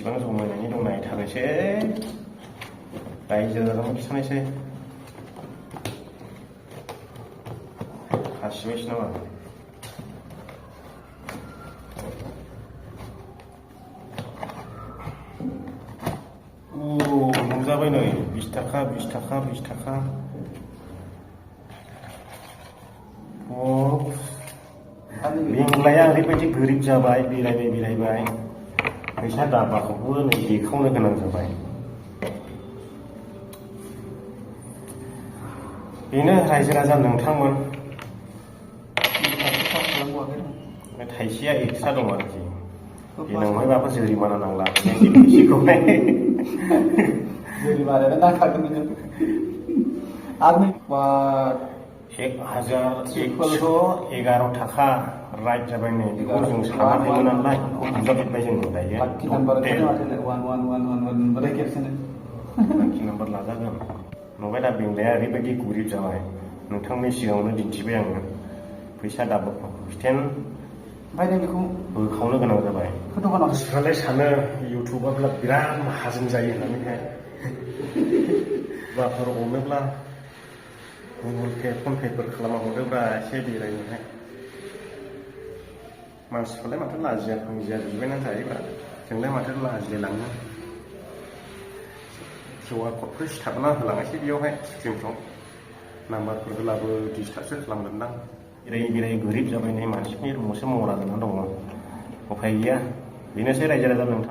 बेसेबां जमायनानै दं नायथारनोसै रायजो राजानो खिथानोसै खासिबायसो नामा मोनजाबाय नै 20 थाखा 20 थाखा 20 थाखा बेंलाया ओरैबायदि गोरिब जाबाय बेरायबाय फैसा दाबाखौबो नै देखावनो गोनां जाबाय बेनो रायजो राजा नोंथांमोन थाइसेया एक्सट्रा दं आरोखि देनांहायबाबो जुरिमाना नांला फैसाखौहाय जुरिमानायानो नांखागोन नोङो आरो 1111 थाखा राइट जाबाय नै बेखौ जों सानाखैमोन नालाय बेखौ बुजाबजोब्बाय जोङो दायो लाखि नाम्बार लाजागोन नुबाय दा बेंलाया ओरैबायदि गोरिब जाबाय नोंथांनि सिगाङावनो दिन्थिबाय आङो फैसा दाबाखौ खिथेन ओमफ्राय नों बेखौ बोखावनो गोनां जाबाय मानसिफ्रालाय सानो इउटुबारब्ला बिराद माहाजोन जायो होननानैहाय माबाफोर अनोब्ला गुगल पे फन पेफोर खालामना हरोब्रा एसे बेरायनोहाय मानसिफ्रालाय माथो लाजिया फांजिया बिबायना जायोब्रा जोंलाय माथो लाजिलायलाङो QR क'डफोर सिथाबना होलांनोसै बेयावहाय स्क्रिनफ्राव नाम्बारफोर होलाबो डिसटार्बसो खालामगोनदां बेराय गोरिब जाबाय नै मानसिफोरनि रुमावसो मरा जाना दङ उफाय गैया बेनोसै रायजो राजा नोंथां